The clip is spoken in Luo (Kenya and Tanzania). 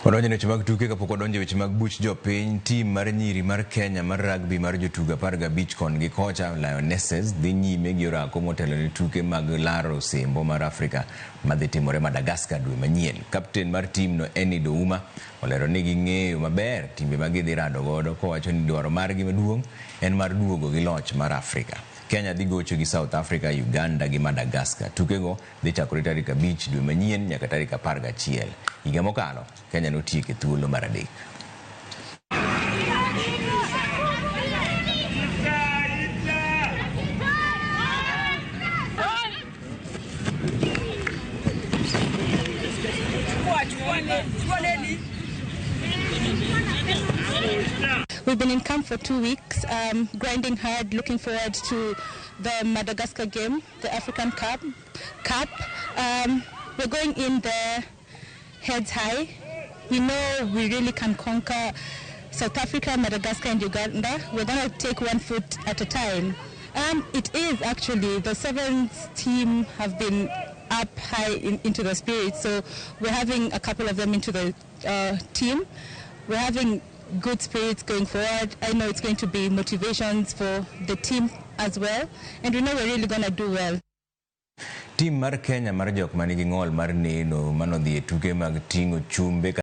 Wadonjo e weche mag tuke kapok wadonjo e weche mag buch jopiny. Tim mar nyiri mar Kenya mar rugby mar jotugo 15 kon gi kocha Lionesses dhi nyime gi orako motelo ne tuke mag laro osimbo mar Afrika madhi timore Madagascar dwe manyien. Kapten mar tim no Enid Ouma olero ni ging'eyo maber timbe ma gidhi rado godo kowacho ni dwaro margi maduong' en mar duogo gi loch mar Afrika. Kenya dhi gocho gi South Africa, Uganda gi Madagascar. Tukego dhi chakore tarik 5 dwe manyien nyaka tarik 11. Higa mokalo, Kenya notieko e thuolo mar adek. We've been in camp for 2 weeks, grinding hard, looking forward to the Madagascar game, the African Cup. Cup. We're going in there heads high. We know we really can conquer South Africa, Madagascar, and Uganda. We're going to take one foot at a time. It is actually the sevens team have been up high into the spirit, so we're having a couple of them into the team. We're having good spirits going forward. I know it's going to be motivations for the team as well, and we know we're really going to do well. Tim mar Kenya mar jok manigi ng'ol mar neno manodhi e tuke mag ting'o chumbe.